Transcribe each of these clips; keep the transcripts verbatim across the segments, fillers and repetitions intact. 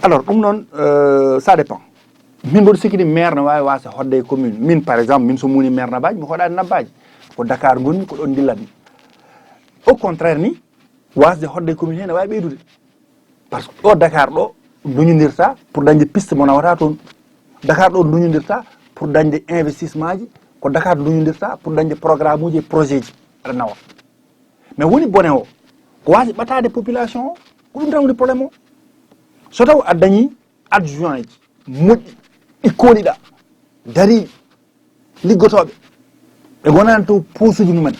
Alors, ɗum noon, euh, ça dépend. Min mboɗo sikki ni maire no waawi waasde hoɗde e commune. Min, par exemple, min so muuni maire Nabbaaji, mi hoɗaani Nabbaaji. Ko Dakar ngonmi, ko ɗoon ndillatmi. Au contraire ni, waasde hoɗde e commune hee ne waawi ɓeydude. Par ce que ɗo Dakar ɗo duñondirta pour dañde piste mo nawata toon. Dakar ɗo duñondirta pour dañde investissement ji, ko Dakar duñondirta pour dañde programme uji e projet ji aɗa nawa. Mais woni bone o, ko waasi ɓataade population o, ko ɗum tan woni problème o. So taw a dañi adjoint ji moƴƴi, ɗi kooliɗa, dariiɗi, liggotooɓe, ɓe ngonani to posuji mumen,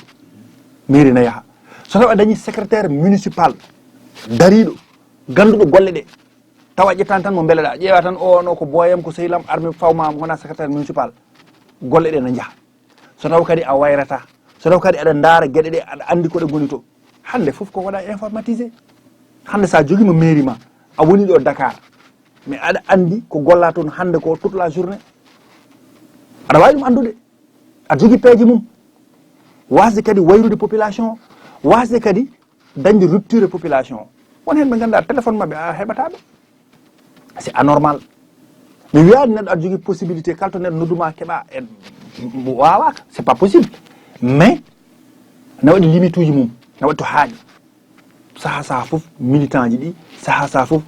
mairie na yaha. So taw a dañi secrétaire municipal dariiɗo, ganduɗo golle ɗe, tawa ƴettani tan mo mbeleɗa, ƴeewa tan o no ko booyam, ko sehilam, armi fawma mo wona secrétaire municipal, golle ɗe na njaha. So taw kadi a wayrata, so taw kadi aɗa ndaara geɗe ɗe, aɗa andi ko ɗe ngoni to. Hande fof ko waɗa informatisé. Hande sa jogima mairie ma, a woni ɗo Dakar, mais aɗa andi ko golla toon hande ko toute la journée. Aɗa wawi ɗum andude. Aɗa jogi peeje mum. Wasde kadi wayrude population, wasde kadi dañde rupture e population. Won hen ɓe ganduɗa téléphone mabɓe a heɓataɓe. C'est anormal. Mi wiyani neɗɗo aɗa jogui possibilité kala to neɗɗo nodduma keɓa e wawaka, c'est pas possible. Mais na waɗi limite uji mum, na waɗi to haaɗi. Saha saha fof militant ji ɗi, saha saha fof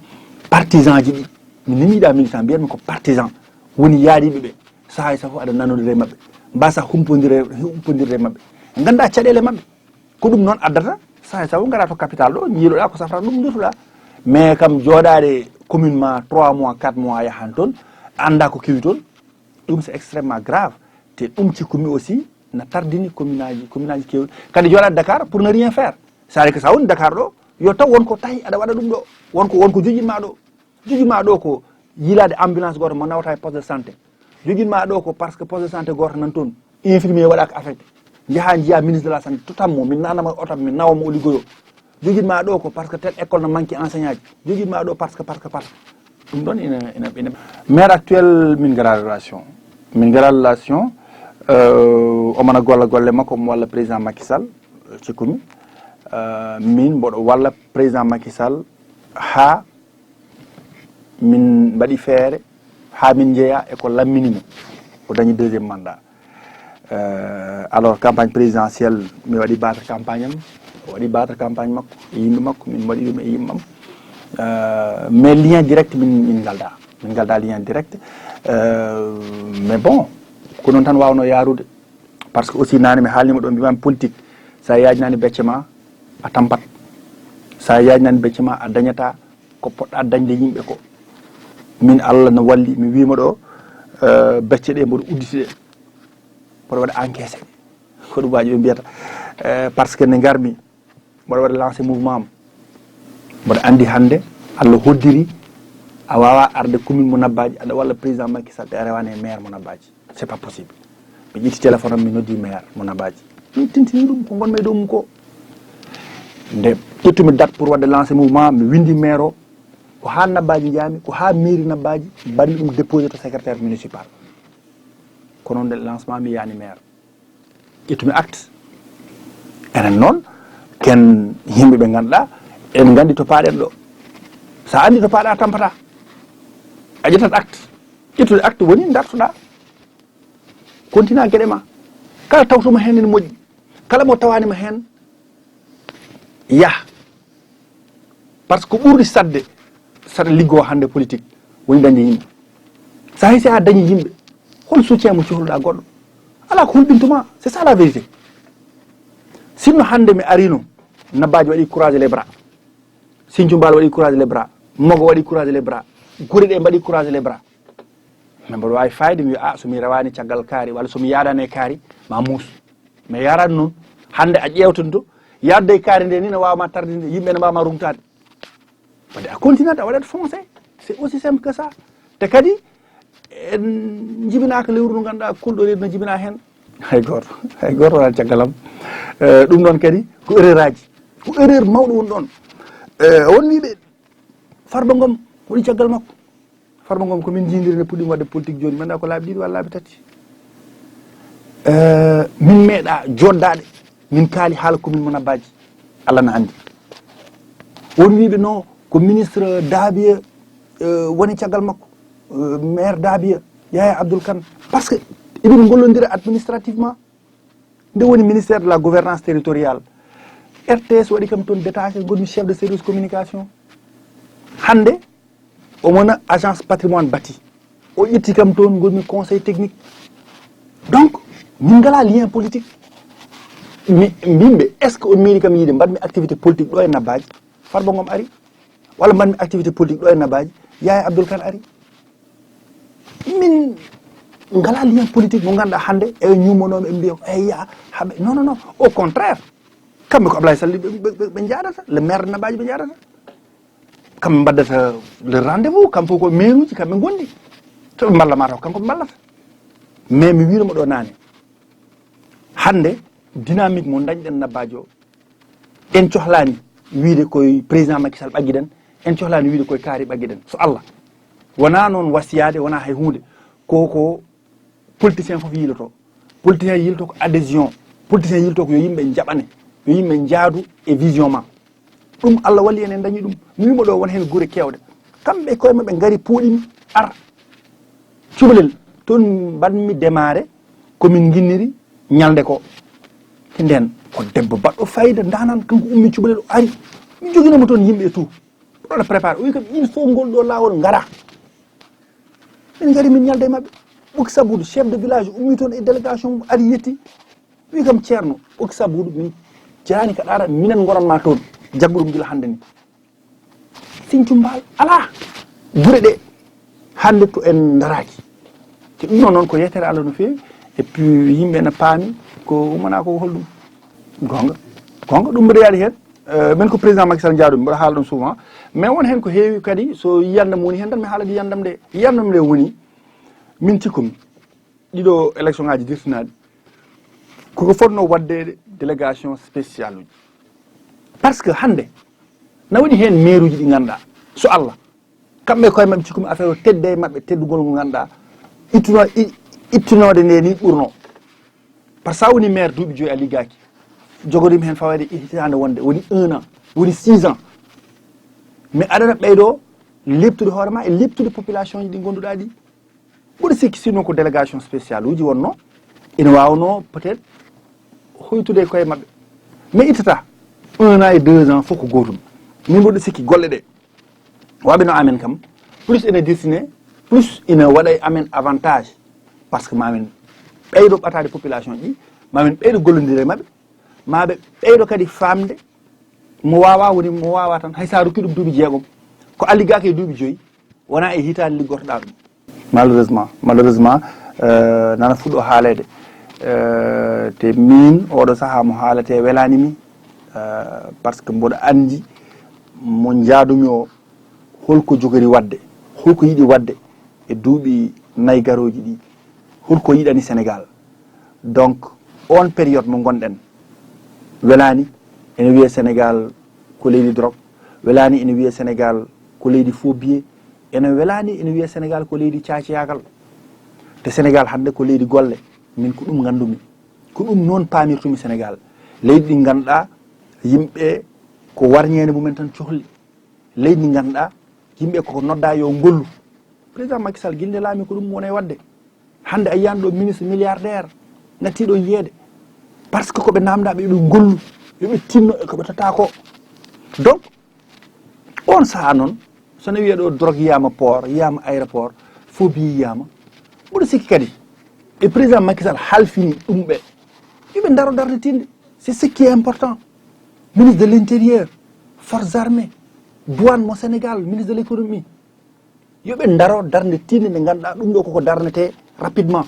partisan ji ɗi. Mi nemiɗa militant mbiyatmi ko partisan woni yaariɓe ɓe. Saha e saha fof aɗa nanodira e mabɓe, mbasa humpodirde humpodirde e mabɓe, ganda caɗele mabɓe. Ko ɗum noon addata saha e saha ngara to capital ɗo, jiiloɗa ko safrata ɗum, durtoɗa. Mais kam jooɗaade commune ma trois mois, quatre mois, a yahan toon, a annda ko kewi toon, ɗum c'est extrêmement grave. Te ɗum cikkumi aussi na tardini commune aji, commune aji kewɗi. Kadi jooɗaade Dakar pour ne rien faire. C'est-à-dire que sa woni Dakar ɗo, yo taw won ko tahi aɗa waɗa ɗum ɗo, won ko, won ko joƴinma ɗo. Joginma ɗo ko yiilaade ambulance gooto mo nawata e poste de santé. Joginma ɗo ko parce que poste de santé gooto nan toon, infirmier waɗaka affecté. Njaha njiya ministre de la santé, totanmo, min nanama oto, min nawamo o liggoyo. Joginma ɗo ko parce que tel école no manque enseignant ji. Joginma ɗo parce que, parce que, parce que. Ɗum ɗon ina, ina, ina. Maire actuel, min ngara relation. Min ngara relation, euh, omana golla golle makko, omo walla président Macky Sall, euh, cikkumi. Euh, min mboɗo walla président Macky Sall ha min mbaɗi feere ha min njeeya e ko lammini mo, o dañi deuxième mandat. Euh, alors, campagne présidentielle, mi waɗi battre campagne am, o waɗi battre campagne makko e yimɓe makko, min mbaɗi ɗum e yimɓe am. Euh, mais lien direct min, min ngalda, min ngalda lien direct. Euh, mais bon, ko noon tan wawno yarude. Par ce que aussi nane mi haalnima ɗo, mbimami politique, sa yajnani becce ma, a tampat. Sa yajnani becce ma, a dañata ko poɗɗa dañde yimɓe ko. Min, Allah no walli, mi wima ɗo, euh, becce ɗe mboɗo udditi ɗe, mboɗo waɗa encaissé. Ko ɗum waji ɓe mbiyata. Euh, par ce que nde garmi, mboɗo waɗa lancé mouvement am. Mboɗo andi hande Allah hoddiri, a wawa arde commune mo Nabbaji, aɗa walla président Macky Sall, te a rewane maire mo Nabbaji. C'est pas possible. Mi ƴetti téléphone am, mi noddi maire mo Nabbaji. Mi tintini ɗum ko ngonmi e dow mum ko. Nde ƴettumi date pour waɗde lancé mouvement, mi windi maire o. Ko ha Nabbaji njami, ko ha mairie Nabbaji, mbaɗmi ɗum déposé to secrétaire municipal. Ko noon nde lancement mi yani maire. Ƴettumi acte. Enen noon, ken yimɓe ɓe ganduɗa, en gandi to paɗen ɗo. Sa andi to paɗa, a tampata. A ƴettat acte. Ƴettude acte woni dartoɗa. Kontina gueɗe ma. Kala tawtoma hen ene moƴƴi. Kala mo tawanima hen, yah. Par ce que ɓurɗi saɗde saɗa liggo hande politique woni dañde yimɓe. Sa hesi ha dañi yimɓe, hol soutien mo cohluɗa goɗɗo? Ala ko hulɓintuma, c'est ça la vérité. Sinno hande mi arino Nabbaji waɗi croiser les bras, Sinthiou Mbal waɗi croiser les bras, Mogo waɗi croiser les bras, guure ɗe mbaɗi croiser les bras. Mais mboɗo wawi fayde mi wiya, a, somi rewani caggal kaari walla somi yadani e kaari, ma muus. Mais yarani noon, hande a ƴewtanto, yadde e kaari nde ni ne wawma tardinde, yimɓe ne mbawma rungtade. Wadde a continue a waɗat foncé, c'est aussi simple que ça. Te kadi en jibinaka lewru ndu ganduɗa kulɗo reedu no jibina hen. Hay goto, hay goto wonani caggal am. Eh, ɗum noon kadi ko erreur aji, ko erreur mawɗo woni ɗon. Eh, won wiɓe Farba Ngom waɗi caggal makko. Farba Ngom ko min jiidiri nde puɗɗimi waɗde politique, joni mi annda ko laabi ɗiɗi walla laabi tati. Eh, min meeɗa joddaade, min kaali haala commune mo Nabbaji. Allah na anndi. Won wiɓe no ko ministre Dabiya euh, woni caggal makko, euh, maire Dabia, Yaya Abdoul Kane, parce que eɓe gollondira administrativement. Nde woni ministère de la gouvernance territoriale, R T S waɗi kam toon détaché, gonmi chef de service communication. Hannde omo wona agence patrimoine bâti, o ƴetti kam toon, gonmi conseil technique. Donc min ngala lien politique. Mi mbimɓe, est ce que on miiɗi kam yiide mbaɗmi activité politique ɗo e Nabbaji? Farba Ngom ari, walla mbaɗmi activité politique ɗo e Nabbaji, Yaya Abdoul Kane ari. Min ngala lien politique mo ngannduɗaa hannde eɓe ñuumonoomi, ɓe mbiya ko eya haɓe, non non non, au contraire. Kamɓe ko Ablaye Sall ɓe, ɓe, ɓe, ɓe njaadata, le maire de Nabbaji ɓe njaadata. Kamɓe mbaddata le rendez-vous, kamɓe fof ko maire uji, kamɓe ngondi. To ɓe mballa ma taw kanko ɓe mballata. Mais mi wiirama ɗo naane, hannde dynamique mo dañɗen Nabbaji o, en cohlani wiide koye président Macky Sall ɓaggiɗen, en cohlani wiide koye kaari ɓaggiɗen. So Allah, wona noon wasiyade, wona hay hunde. Ko, ko politicien fof yiiloto. Politicien yiiloto ko adhésion. Politicien yiiloto ko yo yimɓe njaɓane, yo yimɓe njaadu e vision ma. Ɗum Allah walli en, en dañi ɗum. Mi wima ɗo won heen gure kewɗe. Kamɓe koye maɓɓe ngari puuɗimi, ar. Cubalel, toon mbaɗmi démarré, ko min nginniri ñalnde ko. Te ndeen ko debbo baɗɗo fayida, ndanan, kanko ummi Cubalel, o ari. Mi joginoma toon yimɓe e tout. Ɗo préparé, o wi kam, il faut ngol ɗo laawol ngara. Min ngari, min ñalda e maɓɓe. Ɓoki Sabuudu, chef de village, ummi toon e délégation mum, ari yetti. Wi kam, Ceerno, Ɓoki Sabuudu, min jarani ka ɗaara, minen ngoran ma toon. Jaggu ɗum gila hannde ni. Sinthiou Mbaye, alaa. Gure ɗe, hannde to en ndaraaki. Te ɗum noon, noon ko yettere Allah no feewi, et puis yimɓe ene paami ko ummanaa ko, ko holɗum. Goonga, goonga, ɗum mbiɗa yaadi heen. Euh, min ko président Macky Sall njaadumi, mbiɗa haala ɗum souvent. Mais won heen ko heewi kadi, so yiyannde mum woni heen tan, mi haalata yiyannde am nde. Yiyannde am nde woni, min cikkumi, ɗiɗo élection ngaji dirtinaaɗi, koko fotno waɗdeede délégation spéciale uji. Par ce que hannde na waɗi heen maire uji ɗi ngannduɗaa, so Allah, kamɓe koye maɓɓe cikkumi affaire o tedde e maɓɓe, teddugol ngo ngannduɗaa, ittuno-, i-, ittunoode nde ni ɓurno. Par ce que sa woni maire duuɓi joyi a liggaaki, jogoɗimi heen fawade e hitaande wonde, woni un an, woni six ans. Mais aɗa ɓeydo leptude hoore ma e leptude population ji ɗi ngannduɗaa ɗi. Mboɗo sikki, sinon ko délégation spéciale uji wonno, ina waawno peut-être hoytude e koye maɓɓe. Mais ittata un an et deux ans, fof ko gootum. Min mboɗo sikki golle ɗe, waɓe no amen kam, plus ene destine, plus ina waɗa e amen avantage. Par ce que mamin ɓeydo ɓataade population ɗi, mamin ɓeydo gollondire e maɓɓe, maɓe ɓeydo kadi famde mo wawa woni mo wawa tan. Hay sa rokki ɗum duuɓi jeegom, ko a liggaaki e duuɓi joyi, wona e hitaande liggortoɗa ɗum. Malheureusement, malheureusement, euh, nana fuɗɗo haaleede. Euh, te min, oɗo sahaa mo haalete welani mi, euh, par ce que mboɗo anndi mo njaadumi o, holko jogori waɗde, holko yiɗi waɗde e duuɓi nayi garooji ɗi, holko yiɗani Sénégal. Donc, on période mo ngonɗen, welani ene wiya Sénégal ko leydi drogue, welani ene wiya Sénégal ko leydi faux billet, ene welani ene wiya Sénégal ko leydi caaciyagal. Te Sénégal hannde ko leydi golle, min ko ɗum nganndumi. Ko ɗum noon paamirtumi Sénégal. Leydi ɗi ngannduɗaa yimɓe ko warñeende mumen tan cohli. Leydi ndi ngannduɗaa yimɓe koko nodda yo ngollu. Président Macky Sall, gilde laami ko ɗum woni e waɗde. Hannde a yiyani ɗo ministre milliardaire nattiɗo yiyeede. Par ce que ko ɓe namda ɓe, ɓe ngollu, yo ɓe tinno e ko ɓe tata ko. Donc, on saha noon, so ne wiya ɗo drogue yiyama port, yiyama aéroport, faux billet yiyama. Mboɗo sikki kadi, e président Macky Sall halfini ɗum ɓe, yo ɓe ndaro darde tinde. C'est ce qui est important. Ministre de l'Intérieur, Forces armées, douane mo Sénégal, ministre de l'économie, yo ɓe ndaro darnde tinde nde ngannduɗaa ɗum ɗo koko darnete rapidement.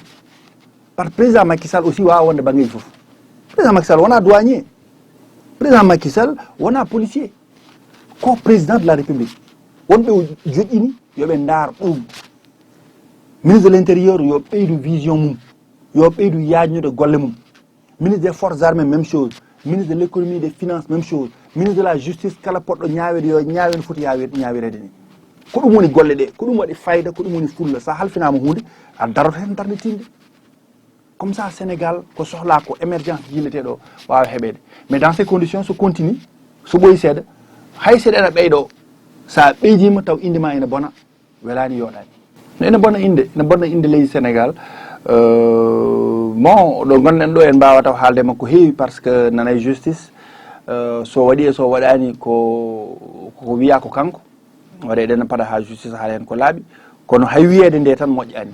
Par président Macky Sall aussi wawa wonde banngeeji fof. Président Macky Sall wona douanier, président Macky Sall wona policier, ko président de la République. Wonɓe o joƴƴini yo ɓe ndar ɗum. Ministre de l'Intérieur yo ɓeydu vision mum, yo ɓeydu yaajnude golle mum. Ministre des Forces armées, même chose. Ministre de l'économie et des finances, même chose. Ministre de la justice, kala poɗɗo ñaaweede yo ñaawe no foti yaawe-, ñaawireede ni. Ko ɗum woni golle ɗe, ko ɗum waɗi fayda, ko ɗum woni fulla. Sa halfinaama huunde, a daroto heen darnde tinde. Comme ça, Sénégal ko sohlaa ko émergence jilleteeɗo waawa heɓeede. Mais dans ces conditions, so continue, so ɓooyi seeɗa, hay seeɗa ene ɓeydo, sa ɓeydima taw inde ma ene bona. Welaani, yooɗaani. Ene bonna innde, ene bonna innde leydi Sénégal. Euh, bon, ɗo ngonɗen ɗo, en mbaawaa taw haalde makko heewi, parce que nanay justice, euh, so waɗi e so waɗaani ko, ko wiyaa ko kanko. Waɗa eɗen paɗa haa justice haala heen ko laaɓi. Kono hay wiyeede nde tan moƴƴaani.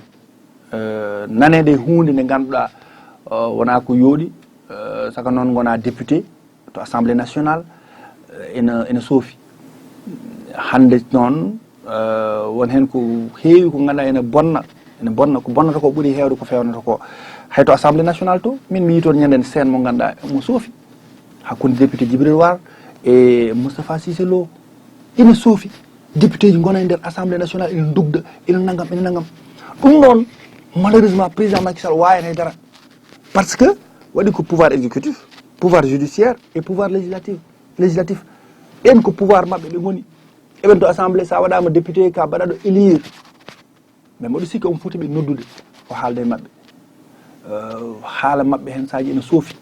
Euh, naneede huunde nde ngannduɗaa, euh, wonaa ko yooɗi, euh, saka noon ngonaa député to Assemblée nationale, euh, ene, ene soofi. Hannde noon, euh, won heen ko heewi ko ngannduɗaa ene bonna, ene bonna, ko bonnata ko ɓuri heewde ko feewnata ko. Hay to Assemblée nationale to, min mi yii toon ñanden seen mo ngannduɗaa mo soofi, hakkunde député Djibril War e Moustapha Cissé Lo. Ene soofi. Député ji ngona e nder Assemblée nationale, ene ndugda, ene nangam, ene nangam. Ɗum noon, malheureusement, président Macky Sall waawani hay dara. Parce que waɗi ko pouvoir exécutif, pouvoir judiciaire et pouvoir législatif. Législatif. Ɓen ko pouvoir maɓɓe ɓe ngoni. Eɓen to Assemblée, sa waɗaama député, ka mbaɗaɗo élire. Mais mboɗo sikki omo foti ɓe noddude, o haalda e maɓɓe. Euh, haala maɓɓe heen saaji ene soofi.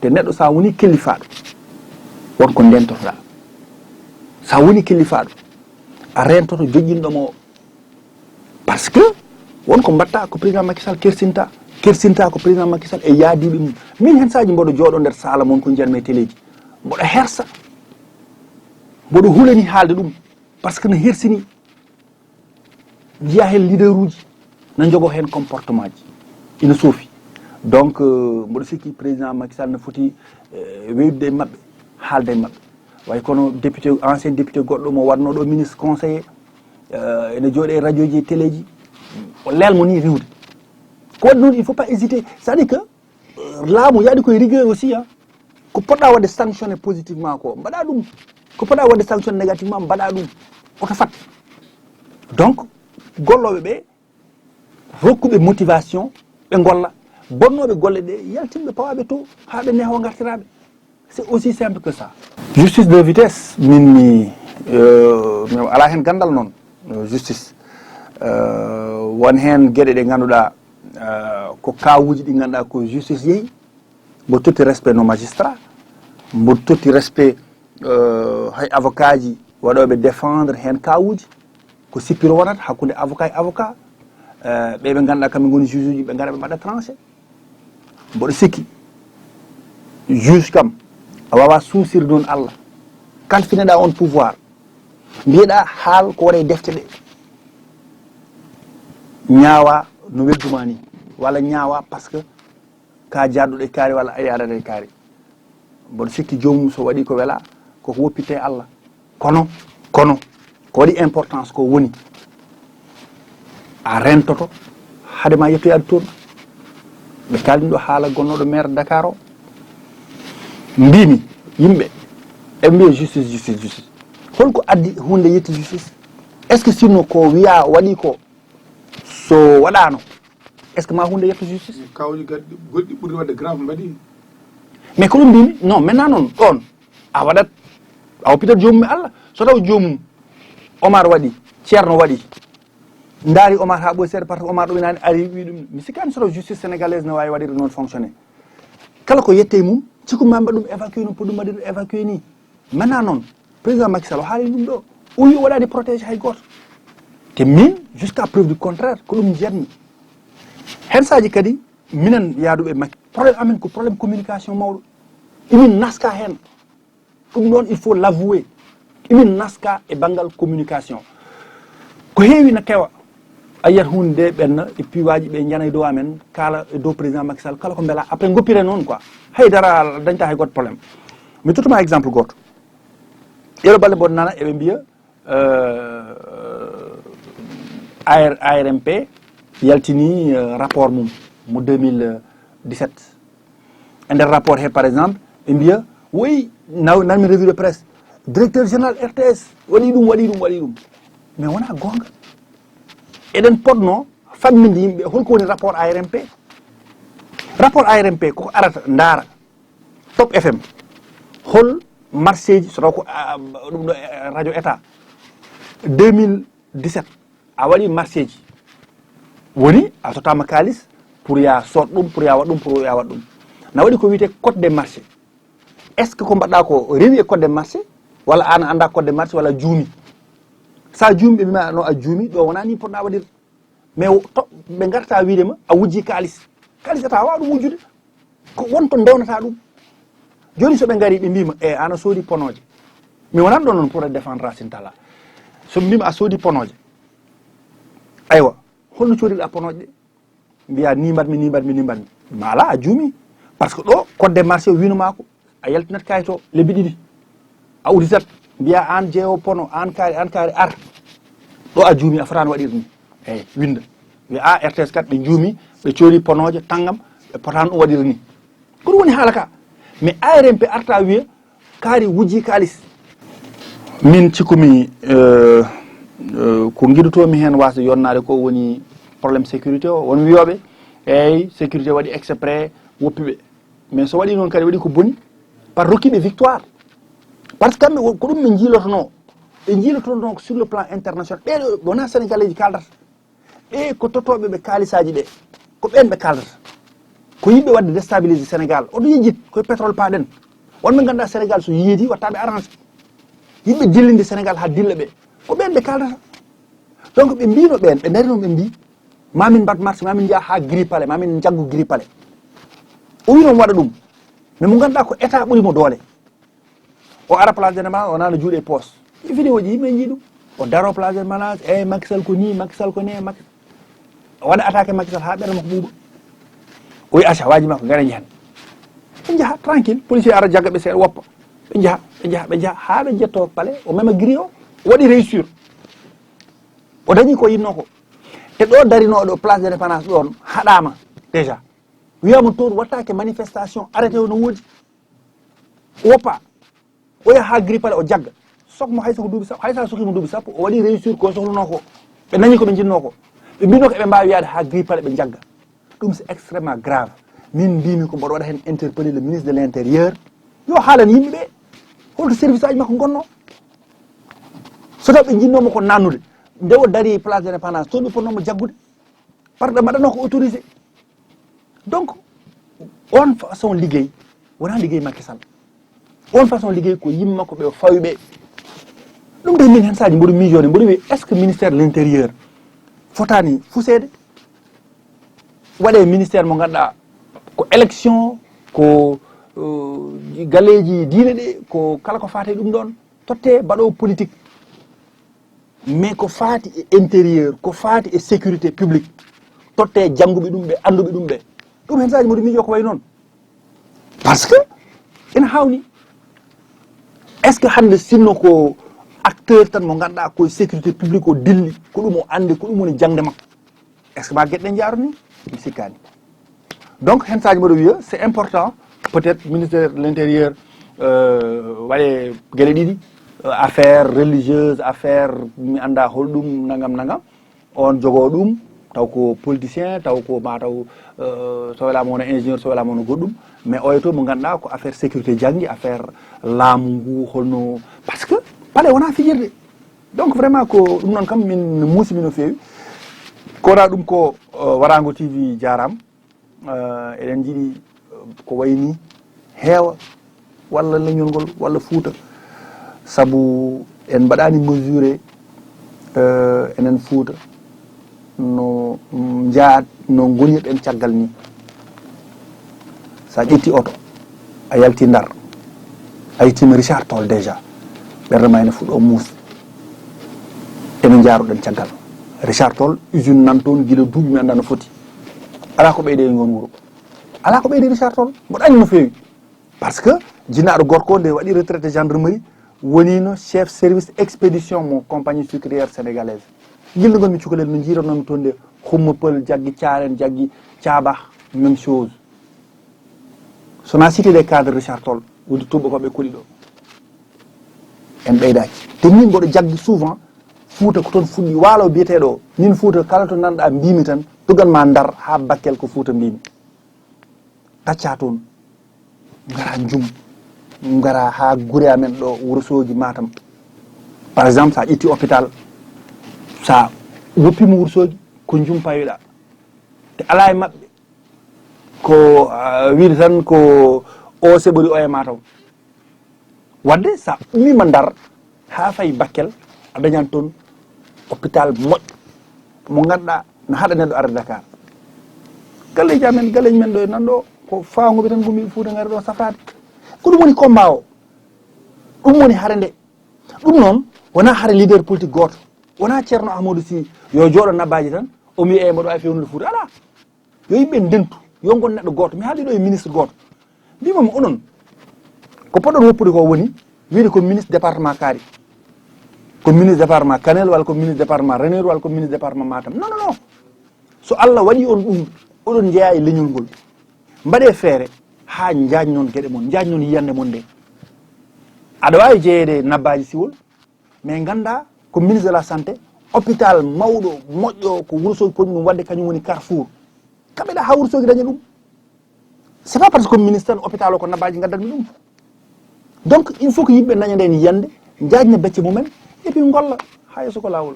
Te neɗɗo sa woni kellifaaɗo, won ko ndentotoɗaa. Sa woni kellifaaɗo, a reentoto joƴƴinɗo mo o. Parce que won ko mbaɗta ko président Macky Sall kersinta, kersinta ko président Macky Sall e yaadiiɓe mum. Min heen saaji mboɗo jooɗo nder saala mon ko njiyatmi e teleeji. Mboɗo hersa. Mboɗo hulani haalde ɗum. Parce que no hersini. Njiya heen leader uji na njogo heen comportement ji. Ina soofi. Donc, euh, mboɗo sikki président Macky Sall no foti, euh, weydude e maɓɓe, haalda e maɓɓe. Way kono député, ancien député goɗɗo mo waɗno ɗo ministre conseiller, euh, ene jooɗi e radio ji e télé ji, o lelmo ni riwde. Ko waɗi noon, il faut pas hésiter. C'est-à-dire que, euh, laamu yaɗi koye rigueur aussi, hein. Ko poɗɗa waɗde sanctionné positivement ko, mbaɗa ɗum. Ko poɗɗa waɗde sanctionné négativement, mbaɗa ɗum. Oto fat. Donc, gollooɓe ɓe, rokkuɓe motivation, ɓe ngolla. Bonnooɓe golle ɗe, yaltinɓe pawaɓe to, haa ɓe neewa ngartiraaɓe. C'est aussi simple que ça. Justice de vitesse, min mi, euh, mi alaa heen ganndal noon, euh, justice. Euh, won heen geɗe ɗe ngannduɗaa, euh, ko kawuuji ɗi ngannduɗaa ko justice yehi. Mboɗo totti respect no magistrat, mboɗo totti respect, euh, hay avocat ji waɗooɓe défendre heen kawuuji, ko sippiro wonata hakkunde avocat e avocat, euh, ɓe ɓe ngannduɗaa kamɓe ngoni juge uji, ɓe ngara ɓe mbaɗa tranché. Mboɗo sikki, juge kam, a waawaa suusirde noon Allah. Kalfineɗaa on pouvoir, mbiyeɗaa haal ko waɗa e defte ɗe. Ñaawa no wedduma ni, walla ñaawa parce que ka jaɗɗuɗo e kaari walla a yaadata e kaari. Mboɗo sikki joomum so waɗi ko wela, koko woppitte e Allah. Kono, kono, ko waɗi importance ko woni a rentoto hade ma yettoyaade toon. Ɓe kaalin ɗo haala gonnoɗo maire Dakar o. Mbimi yimɓe, eɓe mbiya justice, justice, justice. Holko addi hunde yetti justice? Est-ce que sinno ko wiya waɗi ko, so waɗano, est-ce que ma hunde yetto justice? Kawuji gaddi goɗɗi ɓurɗi wadde grave mbaɗi. Mais ko ɗum mbimi, non, maintenant noon ɗon a waɗat, a woppitat joomum e Allah. So taw joomum Omar waɗi, Ceerno waɗi, ndaari Omar haa ɓooyi seeɗa, par ce que Omar ɗuminani ari wi ɗum. Mi sikkani so taw justice sénégalaise ne wawi waɗirde noon fonctionné. Kala ko yette e mum, cikkumi ma mbaɗa ɗum évacué no poɗɗum waɗirde évacué ni. Maintenant noon, président Macky Sall o haali ɗum ɗo, o wi o waɗani protégé hay gooto. Te min, jusqu'à preuve du contraire, ko ɗum njiyatmi. Hen saaji kadi, minen yaaduɓe Macky, problème amen ko problème communication mawɗo. Emin naska hen. Ɗum ɗon, il faut l'avouer. Emin naska e banngal communication. Ko heewi na kewa. A yiyat huunde nde ɓenna e piiwaaji ɓe njana e dow amen, kaala e dow président Macky Sall, kala ko mbela, après ngoppire noon quoi. Hay dara dañta hay gooto problème. Mi tottuma exemple gooto. Ɗeɗo balɗe mboɗo nana eɓe mbiya, euh, A R, A R M P yaltini, euh, rapport mum mo deux mille dix-sept. E nder rapport he, par exemple, ɓe mbiya, woyi, naw-, nanmi revue de presse, directeur général R T S waɗi ɗum, waɗi ɗum, waɗi ɗum. Mais wona goonga. Eɗen potno famminde yimɓe holko woni rapport A R M P. Rapport A R M P koko arata ndaara Top F M. Hol marché ji, so taw ko, ah, ɗum ɗo, eh, radio état. Deux mille dix-sept, a waɗi marché ji. Woni a tottama kaalis pour ya sood ɗum, pour ya waɗ ɗum, pour ya waɗ ɗum. Na waɗi ko wiyete code des marchés. Est-ce que ko mbaɗɗa ko rewi e code des marchés? Walla an a annda code des marchés, walla juumi? So a juumi, ɓe mbima no a juumi, ɗo wona ni poɗɗa waɗirde. Mais to ɓe garta wiide ma a wujji kaalis. Kaalis ata wawa ɗum wujjude. Ko won to ndewnata ɗum. Joni so ɓe ngari ɓe mbima e ana soodi ponoje. Mi wonan ɗo noon pour défendre Racine Talla. So ɓe mbima a soodi ponoje. Aywa, holno coodiɗa ponoje ɗe? Mbiya ni mbaɗmi, ni mbaɗmi, ni mbaɗmi. Ma ala a juumi. Par ce que ɗo code des marchés o wino ma ko a yaltinat kayit o lebbi ɗiɗi. A uditat, mbiya an jeewo pono, an kaari, an kaari, ar. Ɗo a juumi, a fotani waɗirde ni. Eyyi, winda. Wiya a R T S kat ɓe juumi, ɓe coodi ponoje tanngam, ɓe potani ɗum waɗirde ni. Ko ɗum woni haala ka. Mais A R M P arta wiya kaari wujji kaalis. Min cikkumi, euh, euh, ko giɗotomi hen wasde yonnaade ko woni problème sécurité o. Won wiyoɓe, eyyi, sécurité waɗi exprès, woppi ɓe. Mais so waɗi noon kadi, waɗi ko boni, par rokkiɓe victoire. Par ce que kamɓe wo-, ko ɗum ɓe jiilotono. Ɓe jiilotono ko sur le plan international. Ɓeɗo wona Sénégalais ji kaldata. Ɓe ko totoɓe ɓe kaalisaji ɓe. Ko ɓen ɓe kaldata. Ko yimɓe wadde déstabiliser Sénégal. Oto yejjit, koye pétrole paɗen. Wonɓe ganduɗa Sénégal so yiidi, wattaɓe arrangé. Yimɓe dillinde Sénégal ha dilla ɓe. Ko ɓen ɓe kaldata. Donc ɓe mbino ɓen, ɓe dari noon ɓe mbi, mamin mbat marché, mamin jaa ha Gris Palais, mamin jaggu Gris Palais. O wi noon waɗa ɗum. Mais mo ganduɗa ko état ɓuuri mo doole. O ara place de défense, o nana juuɗe e poche. Ɗi vidéo ji yimɓe jii ɗum. O daro place de défense, eyyi Macky Sall ko ni, Macky Sall ko ne, Macky. O waɗa attaqué Macky Sall ha ɓernde makko ɓuuɓa. O wi acca, waaji makko, gara jahan. Ɓe jaha, tranquille. Policier ara jagga ɓe seeɗa woppa. Ɓe jaha, ɓe jaha, ɓe jaha, ha ɓe jetto palais, o mema grille o, o waɗi réussir. O dañi ko yinno ko. Te ɗo darinoɗo place de l'indépendance ɗon haɗama déjà. Wiyama toon wattake manifestation, arrêté o no woodi. O woppa. O yaha ha Gris Palais o jagga. Sok mo haysa ko duuɓi sappo, haysa sokimo duuɓi sappo, o waɗi réussir ko sohluno ko. Ɓe dañi ko ɓe jinno ko. Ɓe mbino ko eɓe mbawi yaade ha Gris Palais ɓe jagga. Ɗum c'est extrêmement grave. Min mbimi ko mboɗo waɗa hen interpeller le ministre de l'intérieur. Yo haalan yimɓe ɓe. Holto service aji makko gonno? So taw ɓe jinnomo ko nannude. Nde o dari place de l'indépendance, toon ɓe ponnomo jaggude. Par ce que mbaɗano ko autorisé. Donc, on façon liggéey, wona liggéey Macky Sall. On façon liggéey ko yimma ko ɓe fawi ɓe. Ɗum de min hen saaji mboɗo miijode, mboɗo wi, est-ce que ministère de l'intérieur fotani fuseede? Waɗe ministère mo ganduɗa ko élection, ko, euh, galleji diine ɗe, ko kala ko fate ɗum ɗon, totte mbaɗo politique. Mais ko fati e intérieur, ko fati e sécurité publique, totte jannguɓe ɗum ɓe, annduɓe ɗum ɓe. Ɗum hen saaji mboɗo miijo ko way noon. Par ce que ene hawni. Est-ce que hannde sinno ko acteur tan mo ganduɗa koye sécurité publique o dilli, ko ɗum o andi, ko ɗum woni jangde makko? Est-ce que ma gueɗe ɗe jaaro ni? Mi sikkani. Donc, hen saaji mboɗo wiya, c'est important, peut-être, ministère de l'intérieur, euh, waɗe gueɗe ɗiɗi, euh, affaire religieuse, affaire mi anda holɗum, nangam, nangam. On jogo ɗum, taw ko politicien, taw ko ma taw, euh, so welama wona ingénieur, so welama wona goɗɗum. Mais oyo to mo ganduɗa ko affaire sécurité janggi, affaire laamu ngu, holno, par ce que palais wona fijirde. Donc, vraiment, ko ɗum noon kam, min muusi mi no feewi. Kono ɗum ko, euh, Warango T V jaram. Euh, eɗen jiɗi, euh, ko wayni heewa, walla leñol ngol, walla Fuuta. Sabu en mbaɗani mesuré, euh, enen Fuuta, no, mm, njaat, no ngonirɗen caggal ni. Sa ƴetti oto, a yalti Ndar, a yettima Richard Toll déjà, ɓernde ma ene fuɗɗo muus. Ene jaaruɗen caggal. Richard Toll, usine nan toon gila duuɓi mi anda no foti. Ala ko ɓeyde e ngon wuro. Ala ko ɓeyde Richard Toll. Mboɗo anndi no feewi. Par ce que jinnaɗo gorko nde waɗi retraité gendarmerie, wonino chef service expédition mo compagnie sucrière sénégalaise. Gilɗo ngol mi cukalel no jiirannomi toon nde, Xumma Pël, jaggi Caaren, jaggi Caaba, même chose. So na cité des cadres Richard Toll, woni tuuba ko ɓe kuli ɗo. En ɓeydaki. Te min mboɗo jaggi souvent Fuuta ko toon fuɗɗi. Waalo biyeteɗo o, min Fuuta kala to nanɗa mbimi tan, tugan ma Ndar ha Bakkel ko Fuuta mbimi. Tacca toon. Ngara Njum. Ngara ha gure amen ɗo, Wuro Sogi, Matam. Par exemple, sa ƴetti hôpital, sa woppimo Wuro Sogi, ko Njum pawiɗa. Te ala e maɓɓe ko, ah, wiide tan ko o seɓori o e Matam. Wadde sa ummima Ndar ha fayi Bakkel, a dañan toon Hôpital moƴƴo mo ngannduɗaa na haɗa neɗɗo arde Dakar. Galleeji amen, galleeji men ɗo e nan ɗo ko faanguɓe tan gumi Fuuta ngari ɗo safraade. Ko ɗum woni combat o. Ɗum woni hare nde. Ɗum noon wonaa hare leader politique gooto. Wonaa Ceerno Ahmadou Sy yo jooɗo Nabbaaji tan o mbiya e mboɗo ay fewnude Fuuta. Alaa. Yo yimɓe ndentu, yo ngon neɗɗo gooto. Mi haaldi ɗo e ministre gooto. Mbimami onon, ko poɗɗon woppude ko woni wiide ko ministre département Kaari, ko ministre département Kanel, walla ko ministre département Ranérou, walla ko ministre département Matam. Non, non, non. So Allah waɗi on ɗum, oɗon njeyaa e leñol ngol. Mbaɗee feere haa njaajnon geɗe mon, njaajnon yiyannde mon nde. Aɗa waawi jeyeede Nabbaaji Siwol, mais nganndaa ko ministre de la santé, hôpital mawɗo, moƴƴo, ko Wourossogui poti ɗum waɗde, kañum woni carrefour. Kamɓe ɗa haa Wourossogui daña ɗum. C'est pas parce que ministre tan hôpital o ko Nabbaaji ngaddanmi ɗum. Donc il faut que yimɓe daña nden yiyannde, njaajna becce mumen, et puis ngolla haa yeeso ko laawol.